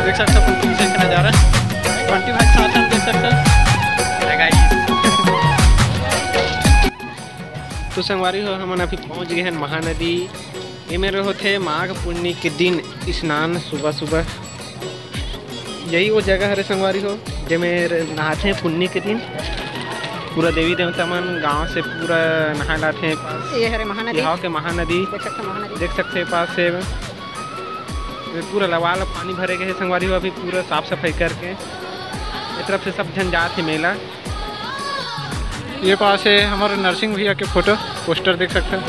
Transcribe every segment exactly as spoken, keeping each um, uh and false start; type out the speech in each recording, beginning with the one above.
देख सकते हो पीछे का नजारा, बंटी भाई साथ में देख सकते हो। Hi guys। तो संगवारी हो, हमन अभी पहुंच गए हैं महानदी। ये मेर होथे माघ पुन्नी के दिन स्नान सुबह सुबह। यही वो जगह हरे संगवारी हो, जेमे नहाथे पुन्नी के दिन। पूरा देवी देवता मन गांव से पूरा नहा लाथे। ये हरे महानदी। यहाँ के महानदी देख सकते हो, महानदी। देख सकते हो पास से ये पूरा लवाल पानी भरे गए हे संगवारी हो। अभी पूरा साफ सफाई करके ये तरफ से सब झन जात हे मेला। ये पास है हमारे नरसिंह भैया के फोटो पोस्टर देख सकते हैं।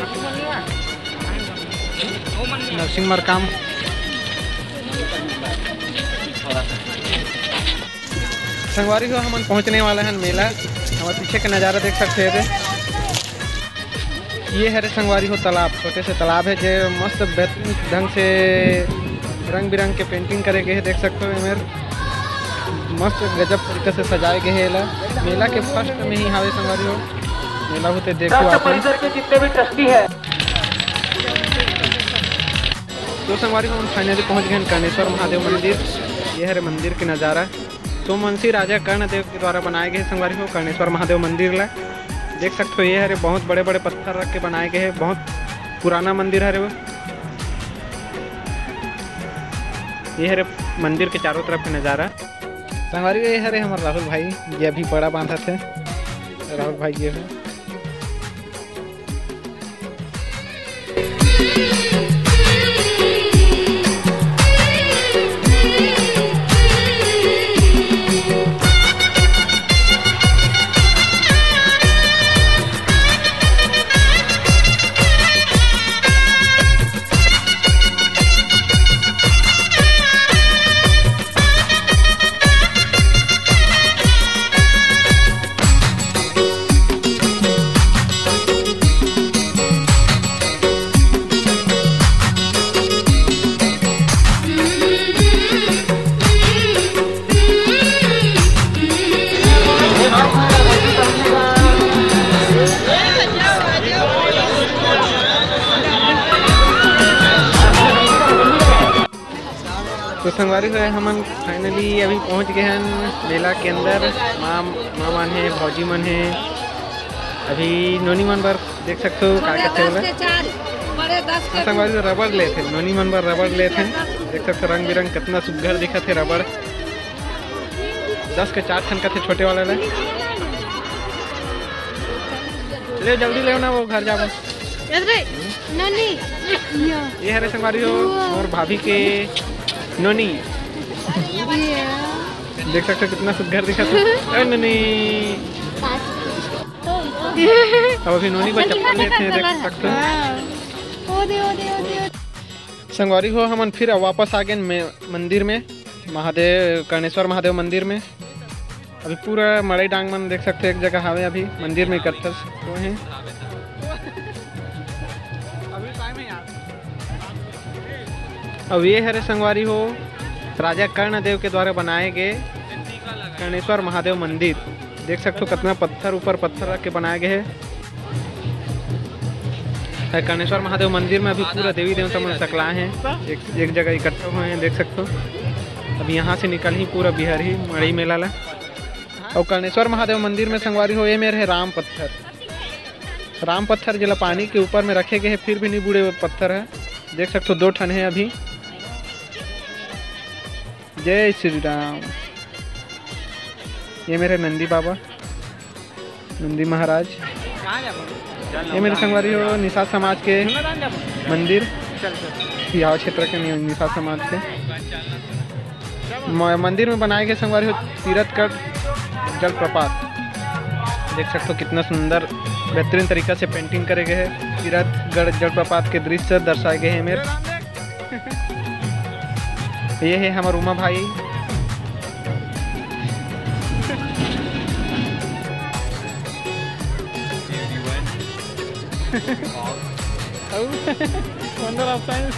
नरसिंह मरकाम। संगवारी हो, हमन पहुंचने वाला हन मेला। हमारे पीछे का नजारा देख सकते हैं। ये हरे संगवारी हो तालाब, छोटे से तालाब है जे मस्त बेहतरीन ढंग से रंग बिरंग के पेंटिंग करे गए हे। देख सकते हो एमेर मस्त गजब तरीका से सजाए गए हे एला। मेला के फर्स्ट में ही हावे संगवारी हो, मेला होते देखो आप। परिसर के जितने भी ट्रस्टी हैं। तो संगवारी हो, हम फाइनली पहुंच गए हैं कर्णेश्वर महादेव मंदिर। ये हरे मंदिर के नज़ारा। सोमवंशी राजा कर्णदेव के द्वारा बनाए गए संगवारी हो कर्णेश्वर महादेव मंदिर ला देख सकते हो। ये हरे बहुत बड़े बड़े पत्थर रख के बनाए गए हैं, बहुत पुराना मंदिर हरे वो। ये हरे मंदिर के चारों तरफ के नज़ारा। संगवारी हो, ये हरे हमारे राहुल भाई, ये अभी पड़ा बांधत हे। राहुल भाई ये है। तो संगवारी हो, हमन फाइनली अभी पहुंच गए हन मेला के अंदर। माँ, माँ मन हे, भौजी मन हे। अभी नोनी मन बर देख सकते हो का करथे ओला। हाँ, संगवारी हो, रबड़ लेथे, नोनी मन बर रबड़ लेथे। देख सकते हो रंग बिरंग कितना सुग्घर दिखत हे रबड़। दस के चार ठन कथे छोटे वाला ले। ले जल्दी ले ना, वो घर जाबो। नोनी। ये हरे संगवारी हो, मोर भाभी के नोनी। देख सकते हो कितना सुग्घर दिखत हे। ए नोनी। अब अभी नोनी बर चप्पल लेथे, देख सकते हो। संगवारी हो, हमन फिर वापस आ गए मंदिर में, महादेव, कर्णेश्वर महादेव मंदिर में। अभी पूरा मड़ई डांग मन देख सकते हो, एक जगह हावे, अभी मंदिर में इकट्ठा होए हैं। अब ये हरे संगवारी हो, राजा कर्णदेव के द्वारा बनाए गए कर्णेश्वर महादेव मंदिर। देख सकते हो कितना पत्थर ऊपर पत्थर रख के बनाए गए हैं। कर्णेश्वर महादेव मंदिर में अभी पूरा देवी देवता मन सकलाए हैं, एक, एक जगह इकट्ठा हुए हैं, देख सकते हो। अब यहाँ से निकल ही पूरा बिहार ही मड़ई मेला ला। और कर्णेश्वर महादेव मंदिर में संगवारी हो, ये मेर हे राम पत्थर, राम पत्थर जेला पानी के ऊपर में रखे गए हे, फिर भी नहीं बूड़े पत्थर है। देख सकते हो दो ठन है अभी। जय श्री राम। ये मेर हे नंदी बाबा, नंदी महाराज। ये मेर संगवारी हो निषाद समाज के मंदिर, बिहाव क्षेत्र के नि-, निषाद समाज के। म-, मंदिर में बनाए गए संगवारी हो तीरथगढ़ जलप्रपात। देख सकते हो कितना सुंदर बेहतरीन तरीका से पेंटिंग करे गए है। तीरथगढ़ जलप्रपात के दृश्य दर्शाए गए हैं मेर। ये है हमार उमा भाई। Wonder of Science।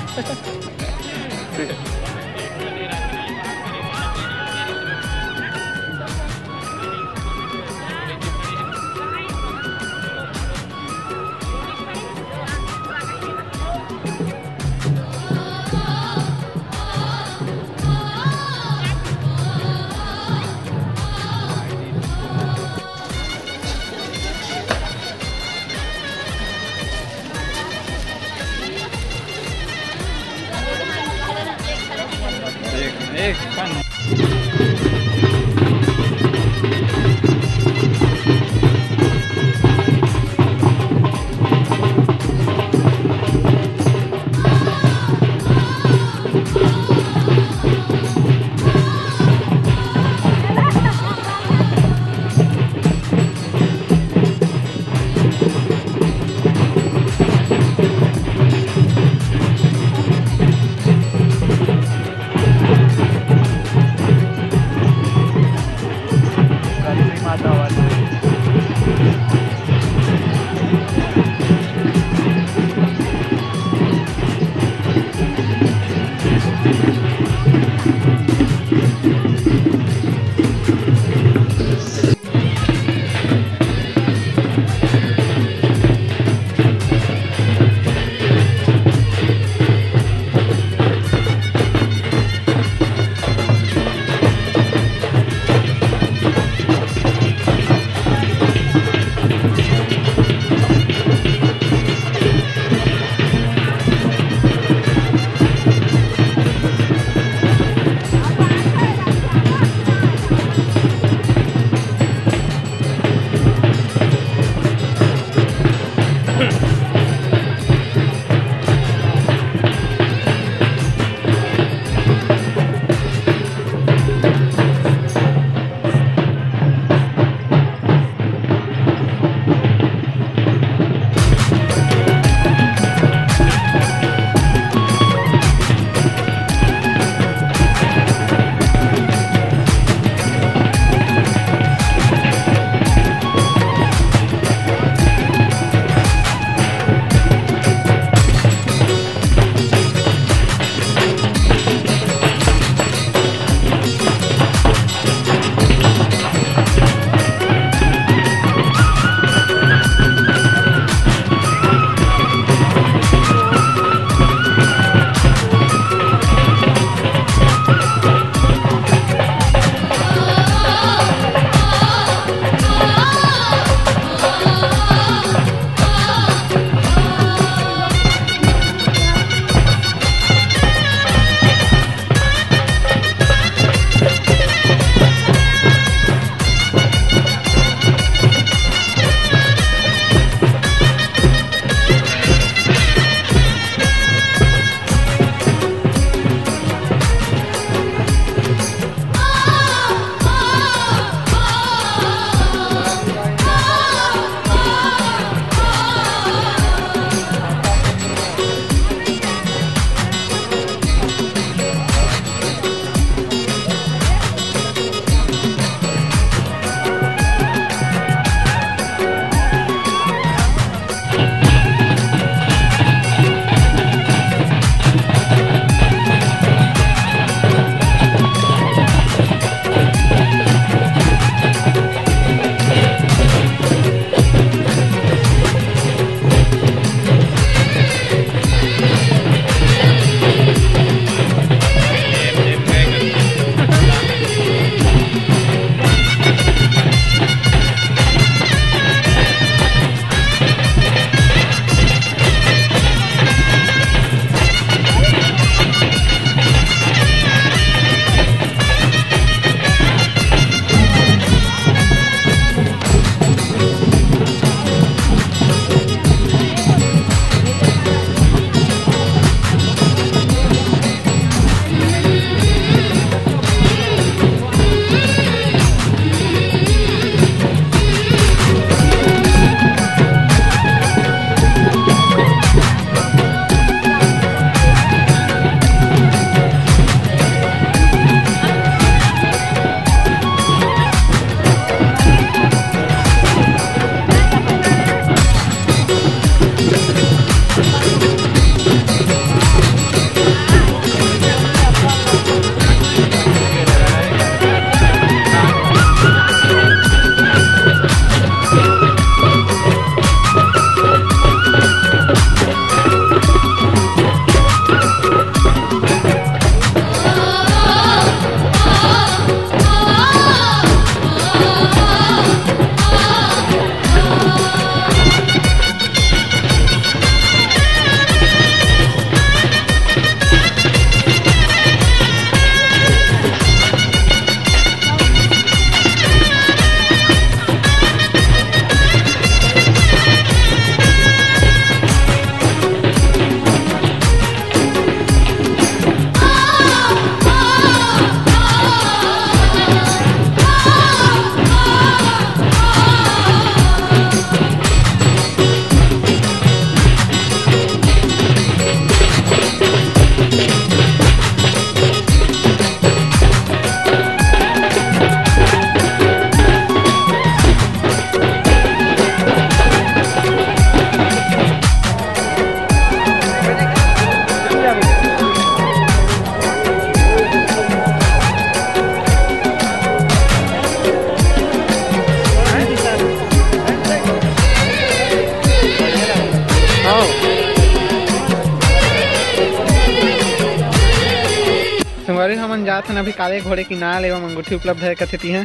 काले घोड़े की नाल एवं अंगूठी उपलब्ध है कथे तिहा।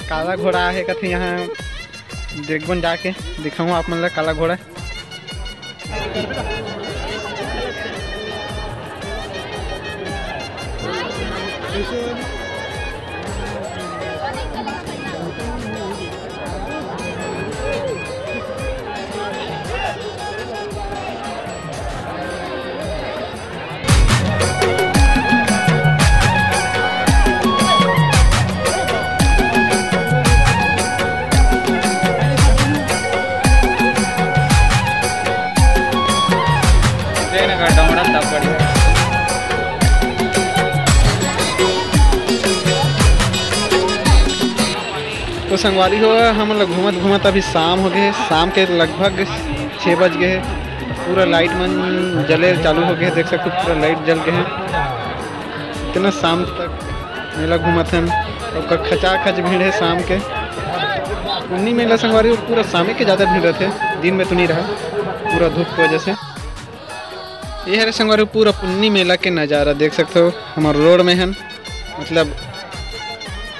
काला घोड़ा आहे कथे यहाँ, देखबन जाके, दिखाऊँ आप मन ला काला घोड़ा। तो संगवारी हो, हमन ल घूमत घूमत अभी शाम हो गे हे। शाम के लगभग छः बज गे हे। पूरा लाइट मन जले चालू हो गे हे, देख सकते हो, पूरा लाइट जल गे हे। इतना शाम तक मेला घूमत हन, ओकर खचाखच भीड़ हे शाम के। पुन्नी मेला संगवारी हो, पूरा शामे के ज़्यादा भीड़ रहथे, दिन में तो नहीं रहा, पूरा धूप की वजह से। ये हरे संगवारी हो, पूरा पुन्नी मेला के नज़ारा देख सकते हो। हमर रोड में हन, मतलब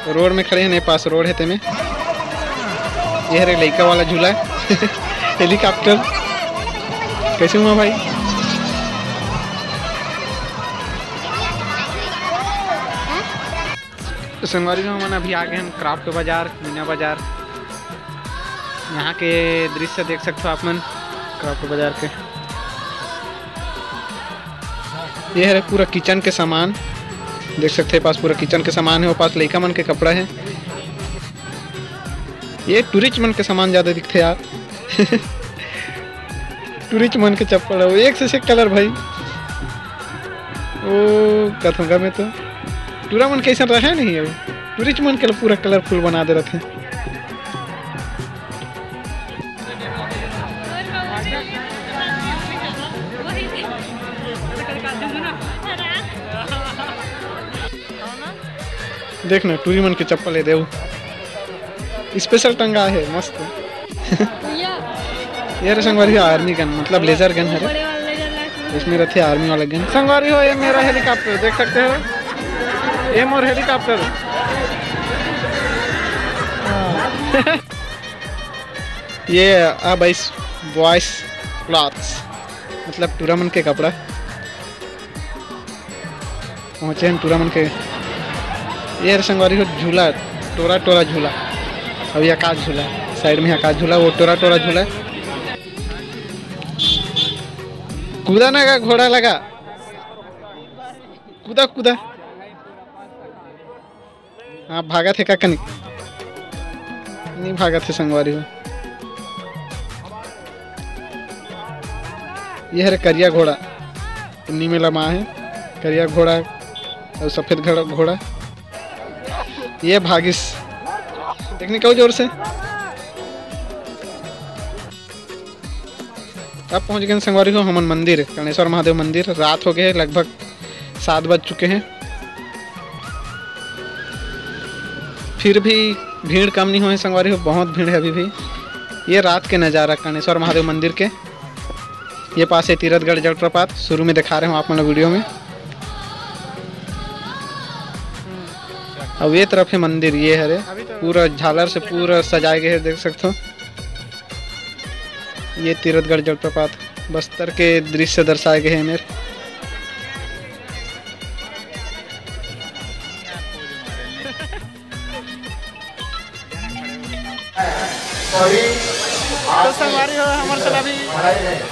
रोड में खड़े हन, ये पास रोड हे तेमे। ये हरे लइका वाला झूला, हेलीकॉप्टर। कैसे हुआ भाई? तो संगवारी हो, हमन अभी आ गे हन क्राफ्ट बाजार, मीना बाजार। यहाँ के दृश्य देख सकते हो आप मन, क्राफ्ट बाजार के। ये हरे पूरा किचन के सामान, देख सकते हैं, पास पूरा किचन के सामान है, वो पास लइका मन के कपड़ा है। ये टूरिस्ट मन के सामान ज़्यादा दिखते यार। टूरिस्ट मन के चप्पल है, एक से एक कलर भाई। ओ कथंगा में तो टूरा मन कैसन रहे नहीं, अब टूरिस्ट मन के पूरा कलरफुल बना दे रहते हैं। देख ना, टूरी मन के चप्पल हे, देव स्पेशल टंगा हे, मस्त। ये रे संगवारी हो, आर्मी गन, मतलब लेजर गन हरे। इसमें रहते आर्मी वाला गन। संगवारी हो, ये मेरा हेलीकॉप्टर देख सकते हो, ये मोर हेलीकॉप्टर। ये आ बाईस बॉयज क्लॉथ्स, मतलब टूरा मन के कपड़ा। पहुँचे हैं टूरा मन के। ये रे संगवारी हो झूला, टोरा टोरा झूला। अभी आकाश झूला, साइड में आकाश झूला, वो टोरा टोरा झूला। कूदा ना गा, घोड़ा लगा, कूदा कूदा। हाँ, भागत हे का कनी? नहीं भागत हे संगवारी हो। ये हरे करिया घोड़ा, पुन्नी मेला मा हे करिया घोड़ा और सफेद घड़-, घोड़ा। ये भागिस, देखने का जोर से। अब पहुंच गए संगवारी हो हमन मंदिर, कर्णेश्वर महादेव मंदिर। रात हो गए, लगभग सात बज चुके हैं, फिर भी भीड़ कम नहीं हुए संगवारी हो, बहुत भीड़ है अभी भी। ये रात के नज़ारा कर्णेश्वर महादेव मंदिर के। ये पास है तीरथगढ़ जलप्रपात, शुरू में दिखा रहे हूँ आप मतलब वीडियो में। अब ये तरफ है मंदिर, ये हरे पूरा झालर से पूरा सजाए गए हैं, देख सकते हो। ये तीरथगढ़ जलप्रपात बस्तर के दृश्य दर्शाए गए हैं मेरे। तो संगवारी हो, हमर साथ अभी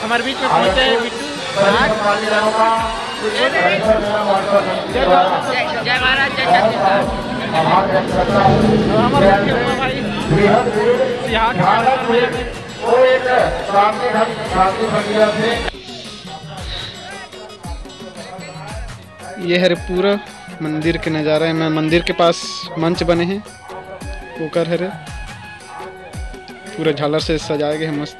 हमर बीच में पहुंचे हैं बिट्टू। आज जय भारत, जय भारत, जय छत्तीसगढ़। तो हमर भाई सियार वो एक शांति, शांति, शांति। ये हरे पूरा मंदिर के नज़ारा है। मैं मंदिर के पास मंच बने हैं, ओकर हरे पूरा झालर से सजाए गए हैं मस्त।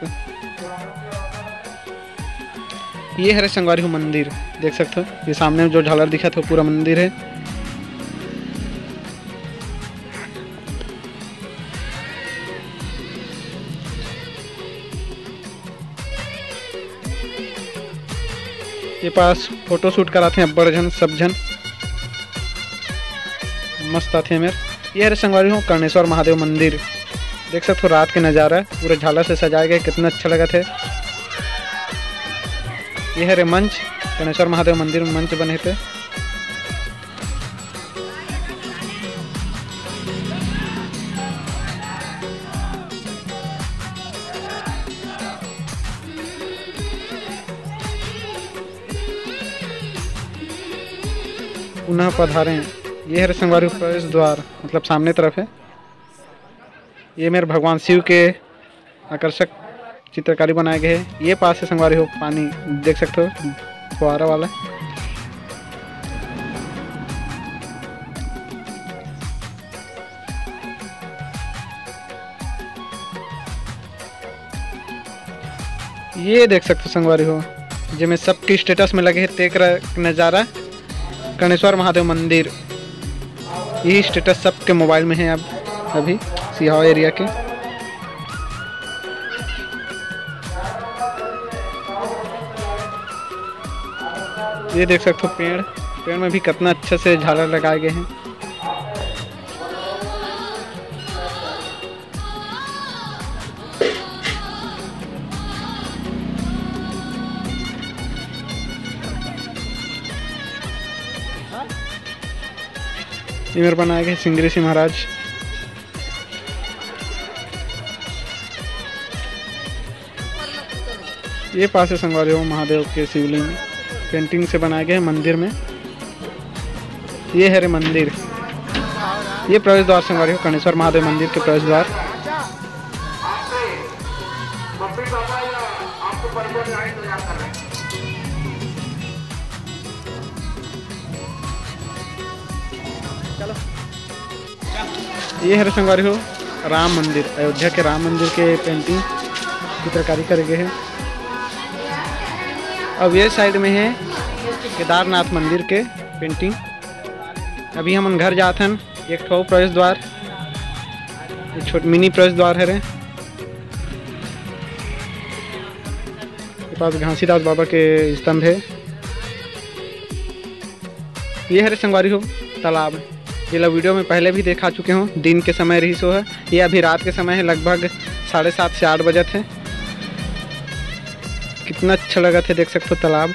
ये हरे संगवारी हो मंदिर, देख सकते हो, ये सामने में जो झालर दिखा था पूरा मंदिर है। ये पास फोटो शूट कराते हैं अब्बड़ झन, सब झन। मस्त आथे मेर। ये हरे संगवारी हो कर्णेश्वर महादेव मंदिर, देख सकथो रात के नजारा, पूरा झालर से सजाए गए, कितना अच्छा लगत हे। ये हरे मंच, कर्णेश्वर महादेव मंदिर में मंच बने हे ते। पुनः पधारें। ये हरे संगवारी हो प्रवेश द्वार, मतलब सामने तरफ है। ये मेर भगवान शिव के आकर्षक चित्रकारी बनाए गए हे। ये पास से संगवारी हो पानी देख सकथो, फुहारा वाला। ये देख सकथो संगवारी हो, जेमे सबके status में लगे हे तेकरा नजारा। कर्णेश्वर महादेव मंदिर, यही status सबके mobile में है अब, अभी सिहावा area के। ये देख सकथो पेड़, पेड़ में भी कितना अच्छा से झालर लगाए गए हैं। ये मेर बनाए गए सिंगरी सिंह महाराज। ये पास है संगवारी हो महादेव के शिवलिंग, painting से बनाए गए हैं मंदिर में। ये है रे मंदिर, ये प्रवेश द्वार संगवारी हो कर्णेश्वर महादेव मंदिर के प्रवेश द्वार। ये हरे संगवारी हो राम मंदिर, अयोध्या के राम मंदिर के painting चित्रकारी करे गए हे। अब ये side में है केदारनाथ मंदिर के painting। अभी हमन घर जात हन, एक ठो प्रवेश द्वार, एक छोट mini प्रवेश द्वार हरे। ये पास घासीदास बाबा के स्तंभ है। ये हरे संगवारी हो तालाब, जेला video में पहले भी देखा चुके हो। दिन के समय रहिस हो है, ये अभी रात के समय है, लगभग साढ़े सात से आठ बजत है। कितना अच्छा लगत है, देख सकते हो तालाब।